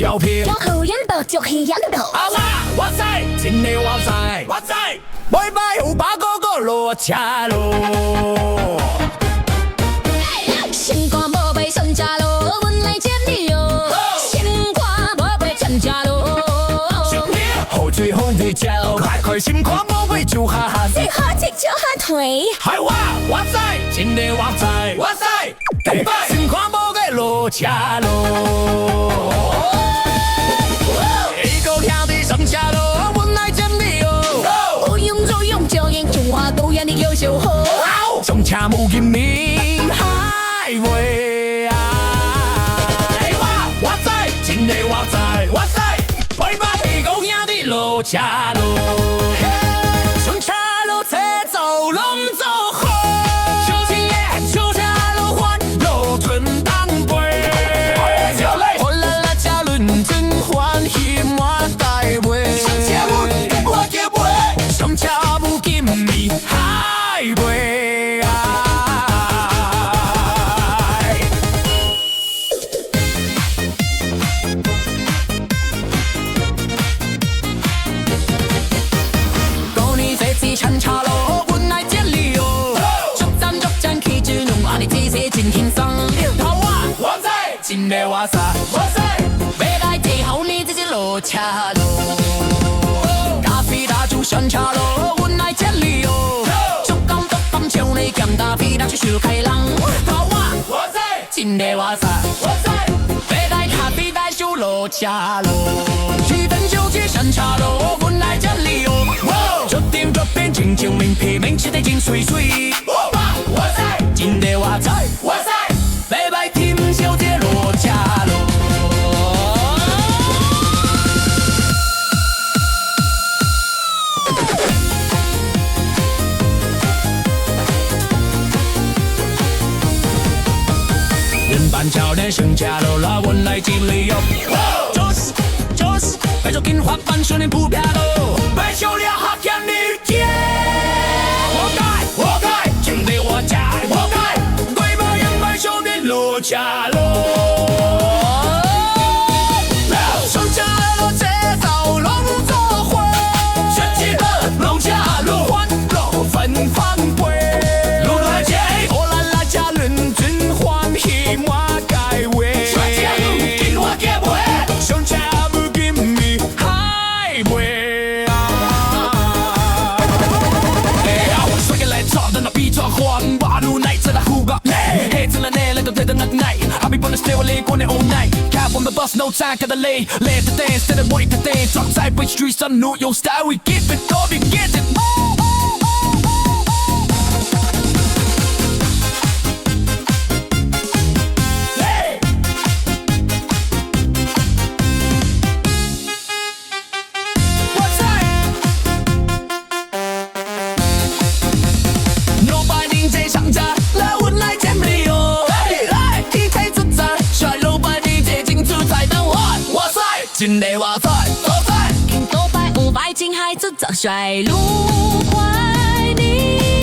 調皮。有好人白做戲人道。阿媽，哇塞，真的哇塞，哇塞，拜拜，有把哥哥落車路。心肝無袂上車路，阮來接你哦。心肝無袂上車路。好水好味椒，快開心肝無袂就哈哈。這好食就好腿。嗨哇，哇塞，真的哇塞，哇塞，心肝無袂落車路。一個兄弟上車路，阮來接你哦。有用就用，就用，中華都讓你優秀好。上車無見面，highway 啊！哇哇塞，真的哇塞，哇塞，拜拜，一個兄弟落車路。上車路節奏攏做好，上車上車路歡樂吞當杯。呼啦啦車輪轉，歡喜滿台灣。上車無我結尾，上車無金味 highway 啊！舊年這次上車路，阮來接你哦。足讚足讚，氣質濃，按呢姿勢真輕鬆。頭啊，哇塞，真的哇塞，哇塞，欲來最後你這是落車路。咖啡大酒上車路，阮來接你哦。足甘足甘，像你鹹咖啡，大酒小開人。頭啊，哇塞，真的哇塞，哇塞，欲來咖啡大酒落車路。氣氛小姐上車路，阮來接你哦。這點這邊親像名片，名吃得真水水。哇塞，真的哇塞，哇塞，拜拜，甜小姐落車路。人板少年上車路，來阮來接你哦。就是就是，白做金花板少年普遍路。白少了学見你見。活該活該，真的活該活該，鬼馬人白少年落車路。上車路節奏攏做伙，上車路落車路歡樂紛翻杯。路來接，呼啦啦車輪轉，歡喜滿街話。上車路金花結尾。上車無金味 highway 啊！ Swag it like top, then the beat talk 黄马路 night 在那胡搞，黑子了内来都在那 night. I be on the stairway 过年 all night. Cap on the bus, no time, 'cause the late, let the dance, then the wait the dance. Drop Taipei streets, some New York style, we keep it, all we get it. Hey! 哇塞！老百姓这上车，来阮來接你哦。來，天體出在，帥老百姓這真出彩，等我，哇塞，真的哇塞，哇塞。多擺有擺真海出走，帥路快你。